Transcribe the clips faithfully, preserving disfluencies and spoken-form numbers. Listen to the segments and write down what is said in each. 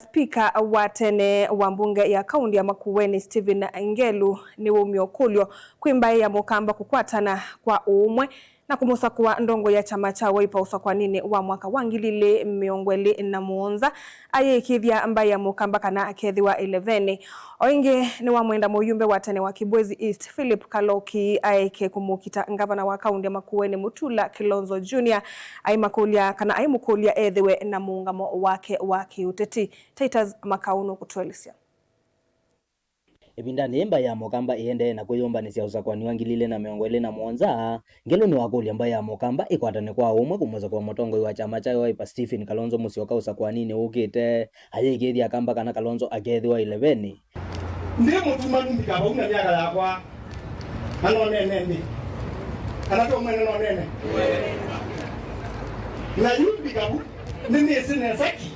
Spika wa tene wa mbunge ya kaunti ya Makueni, Stephen Ngelu, nĩwaumya ũkũlyo kwĩ mbaĩ ya Mũkamba kũkwatana kwa ũũmwe na kũmũsakũa ndongo ya kyama kya Wiper ũsakwaninĩ wa mwaka wa ngili ilĩ mĩongo ĩlĩ na mũonza, ayĩĩkĩĩthya mbaĩ ya Mũkamba kana akethĩwa ĩlevenĩ. O ĩngĩ, nĩwamwenda mũyumbe wa tene wa Kibwezi East, Philip Kaloki, aeke kũmũkita ngavana wa kaunti ya Makueni, Mutula Kilonzo Junior, aimũkũlya kana aimũkũlya ethĩwe na mũũngamo wake wa kĩũteti. Titus Makau nũkũtũelesya. Ĩvindanĩ yĩĩ mbaĩ ya Mũkamba ĩendee na kwĩyũmbanĩsya ũsakũani wa ngili ilĩ na mĩongo ĩlĩ na mũonza, Ngelu nĩwakũlya mbaĩ ya Mũkamba ĩkwatane kwa ũmwe kũmũsakũa mũtongoi wa kyama kya Wiper Stephen Kalonzo Musyoka ũsakũaninĩ ũkĩte, ayĩĩkĩĩthya Akamba kana Kalonzo akethĩwa ĩlevenĩ. Ndĩ mũtumanu mbika vau na myaka yakwa, na no nene nthĩ. Kana to mwene no nene. Na yu mbika vu, nĩnĩsĩ nesa ki,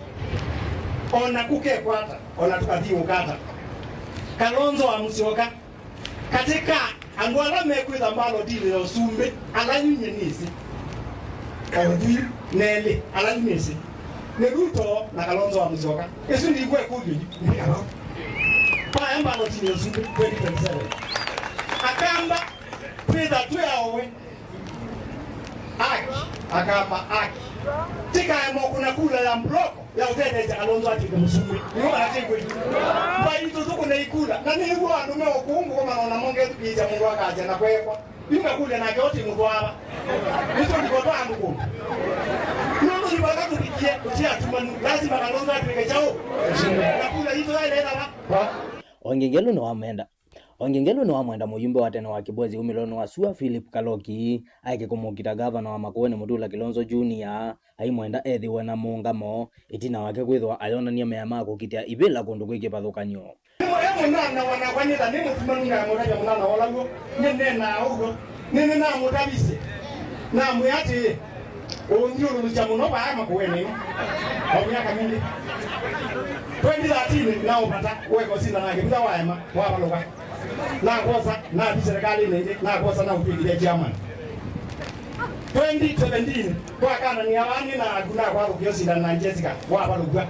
o na kũkekwata, o na tũkathiũũka ata. Kalonzo wa Musyoka, katĩ ka andũ ala mekwĩtha mbalotinĩ ya ũsumbĩ, ala yu nyie nĩsĩ, o yu nelĩ, ala yu nĩsĩ, nĩ Ruto na Kalonzo wa Musyoka. Ĩsu ndikw'a ĩkũlyo yu, mbika vau. Vaya mbalotinĩ ya ũsumbĩ twenty twenty-seven. Akamba, twĩtha twĩ aowe. Aki, Akamba, aki. Tikaema kũna kula ya mbloko ya ũtetheesya Kalonzo atw'ĩke mũsumbĩ. Nĩw'o kana ti kweli? Mbaitũ tũkũne ikula. Na nĩw'o andũ me ũkũngũ kũmana na mo ngethukĩĩsya mũndũ akasya na kwekwa. Yu ngakũlya nake ũti mũtwaava. Nĩtũ ndiko twa andũ kũndũ. Nũndũ nĩ vaka tũvikie, tũti atumanu. Lazima Kalonzo atw'ĩke kyaũ? Mũsumbĩ. Na kula itũ yaĩle ĩtava. O ĩngĩ Ngelu nĩwamenda. O ĩngĩ Ngelu nĩwamwenda mũyumbe wa tene wa Kibwezi umĩlonĩ wa sua Philip Kaloki aeke kũmũkita ngavana wa Makueni Mutula Kilonzo Junior, aimwenda ethĩwe na mũũngamo, ĩtina wake kwĩthĩwa ayonany'a mea ma kũkitĩa ivĩla kũndũ kwĩ kĩvathũkany'o. Nĩ mũya mũnana wanakwa nĩtha nĩ mũtumanu ngamũtavya mũnana ola w'o, nĩneenaa ũw'o, nĩnĩnamũtavisye, namwĩa atĩĩ, ũũnthyũlũlũkya mũno vaa Makueni ĩno o myaka mingĩ. Twenty thirteen naũvata weka ũsindana na kĩvitha waema, wavalũka. Nakwosa, nathi serikalĩnĩ ĩngĩ, nakwosa naũtw'ĩkĩthya chairman. Twenty seventeen twakananĩa vaa nĩ naku nakwathũkĩa ũsindana na Jessica, wavalũkw'a.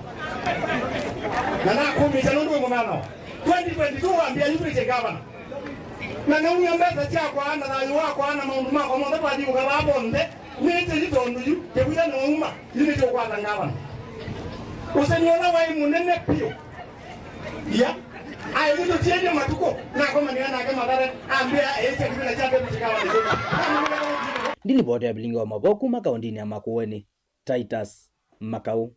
Na nakũmĩsya nũndũ wĩ mũnyanyawa. Twenty twenty-two wambĩa yu twĩtye gavana. Na naumya mbesa syakwa na thayũ wakwa na maũndũ makwa monthe twathiũka vaa vonthe, nĩtĩli tondũ yu kĩvitha nouma, yu nĩtũkwata ngavana. Ũseni ũla waĩ mũnene vyũ. Ia, aĩ nĩtũtiendie matukũ, nakomanĩa nake Mathare, ambĩa eĩtye kĩvitha kya deputy gavana. Ndilipoti ya vilingi wa mavoo kuma kaũndĩnĩ ya Makueni, Titus Makau.